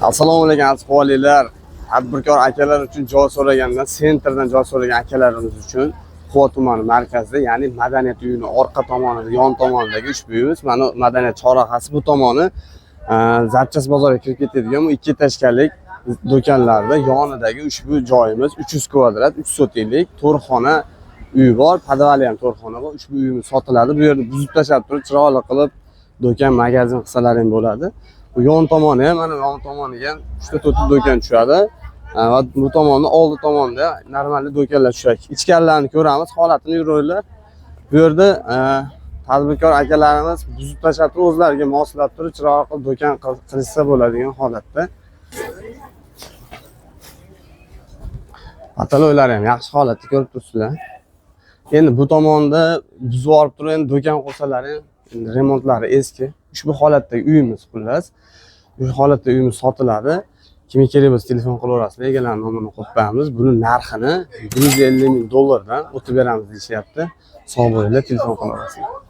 Assalomu alaykum aziz fuqarolar. Tadbirkor akalar uchun joy so'ragandan, sentrdan joy so'ragan akalarimiz uchun Quva tumani markazida, ya'ni madaniyat uyini orqa tomonida, yon tomonidagi ushbu uyimiz, mana madaniyat chorrahasi bu tomoni Zapchast bozoriga kirib ketadigan bu ikki etashkalik do'konlarda yonidagi ushbu joyimiz 300 kvadrat, 3 sotiklik 4 xona uy bor, podvali ham 4 xona bor. Ushbu uyimiz sotiladi. Bu yerni buzib tashlab turib, chiroyli qilib do'kon, magazin qilsalar ham bo'ladi. Bu yon tomoni ham, mana yon tomoniga ham 3 ta 4 ta do'kon tushadi. Va bu tomonni oldi tomonda normal do'konlar tushadi. Ichkarilarni ko'ramiz, holatini yuringlar. Bu yerda tadbirkor akalarimiz buzib tashlab turib, o'zlariga moslab turib, chiroyli qilib do'kon qilishsa bo'ladigan holatda. Patoloylari ham yaxshi holatda ko'rib turibsizlar. Endi bu tomonda buzib yuborib turib, endi do'kon qo'ysalar ham, endi remontlari eski. Ushbu holatdagi uyimiz xullas. Ushbu holatda uyimiz sotiladi. Kimga kerak bo'lsa telefon qilaverasizlar, egalarning nomerini qo'yib qo'yamiz. Buni narxini 150 ming dollardan o'tib beramiz deyishyapti. Sog' bo'linglar, telefon qilaverasizlar.